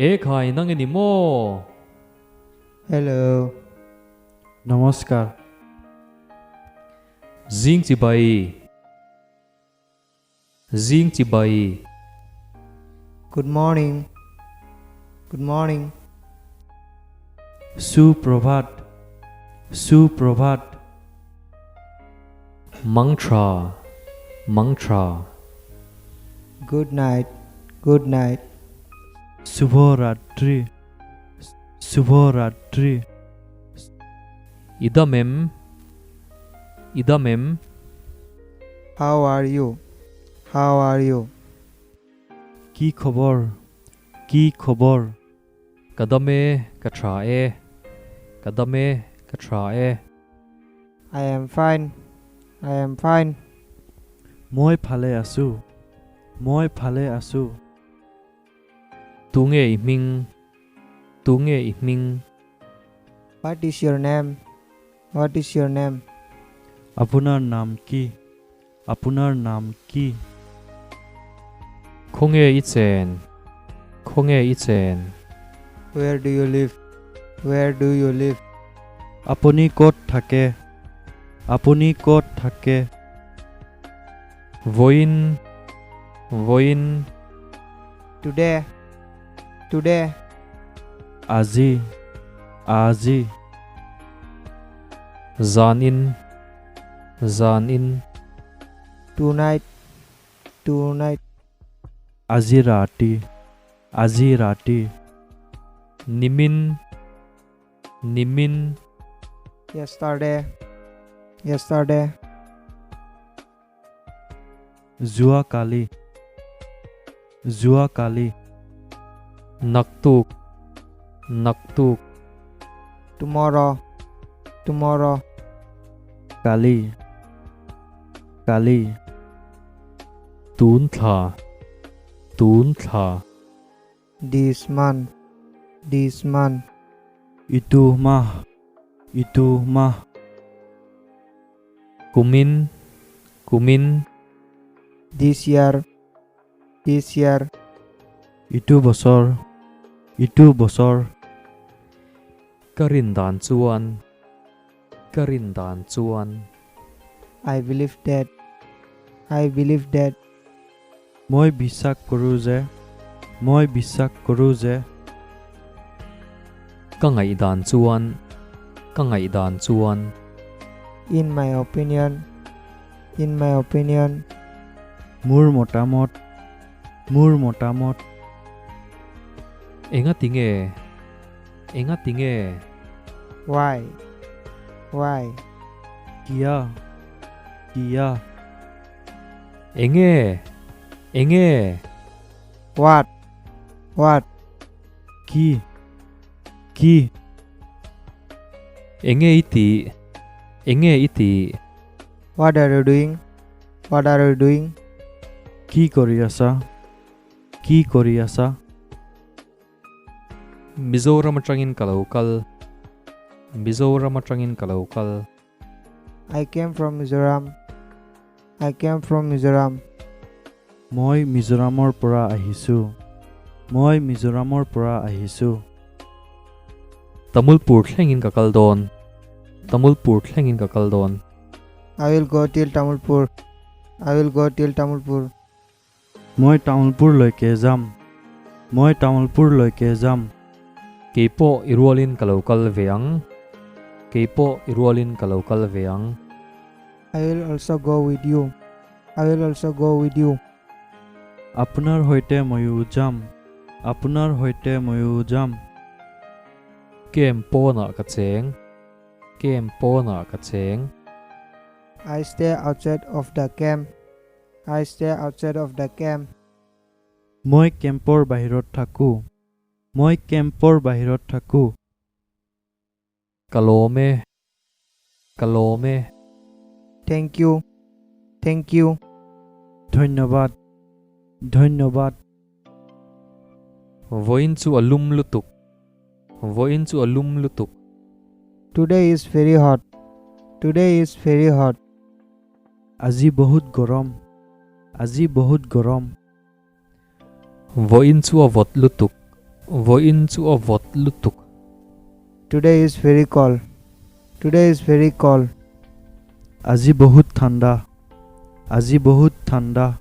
Ekhai nang i ni maw? Hello. Namaskar. Zing chibai. Zing chibai. Good morning. Good morning. Suprabhat. Suprabhat. Mangtha. Mangtha. Good night. Good night. Shubhratri. Shubhratri. I dam em? I dam em? How are you? How are you? কি খবৰ? কি খবৰ? Ka dam e, ka tha e. Ka dam e, ka tha e. I am fine. I am fine. মই ভালে আছো। মই ভালে আছো। Tu nge i hming? Tu nge i hming? What is your name? What is your name? আপোনাৰ নাম কি? আপোনাৰ নাম কি? Khawnge i chen? Khawnge i chen? Where do you live? Where do you live? আপুনি ক'ত থাকে? আপুনি ক'ত থাকে? Vawiin Vawiin Today. Today. আজি আজি Zanin Zanin Tonight. Tonight. আজি ৰাতি আজি ৰাতি Nimin Nimin Yesterday. Yesterday. যোৱাকালি যোৱাকালি Naktuk Naktuk Tomorrow. Tomorrow. Kali Kali Tun thla Tun thla This month. This month. ইটো মাহ ইটো মাহ Kumin Kumin This year. This year. ইটো বছৰ ইটো বছৰ Ka rin dan chuan Ka rin dan chuan I believe that. I believe that. মই বিশ্বাস কৰোঁ যে মই বিশ্বাস কৰোঁ যে Ka ngaih dan chuan Ka ngaih dan chuan In my opinion. In my opinion. মোৰ মতামত মোৰ মতামত Enga tinge Enga tinge Why? Why? কিয় কিয় Enge Enge What? What? কি কি Enge i tih Enge i tih What are you doing? What are you doing? কি কৰি আছা কি কৰি আছা Mizoram atangin ka lo kal Mizoram atangin ka lo kal I came from Mizoram. I came from Mizoram. মই মিজোৰামৰ পৰা আহিছোঁ মই মিজোৰামৰ পৰা আহিছোঁ Tamulpur thlengin ka kal dawn Tamulpur thlengin ka kal dawn I will go till Tamulpur. I will go till Tamulpur. মই তামোলপুৰলৈকে যাম মই তামোলপুৰলৈকে যাম Keipawh i rualin ka lo kal ve ang Keipawh i rualin ka lo kal ve ang I will also go with you. I will also go with you. আপোনাৰ সৈতে ময়ো যাম আপোনাৰ সৈতে ময়ো যাম Camp pawnah ka cheng Camp pawnah ka cheng I stay outside of the camp. I stay outside of the camp. মই কেম্পৰ বাহিৰত থাকোঁ মই কেম্পৰ বাহিৰত থাকোঁ Ka lawm e Ka lawm e Thank you. Thank you. ধন্যবাদ ধন্যবাদ Vawiin chu a lum lutuk Vawiin chu a lum lutuk Today is very hot. Today is very hot. আজি বহুত গৰম আজি বহুত গৰম Vawiin chu a vawt lutuk Vawiin chu a vawt lutuk. Today is very cold. Today is very cold. আজি বহুত ঠাণ্ডা। আজি বহুত ঠাণ্ডা।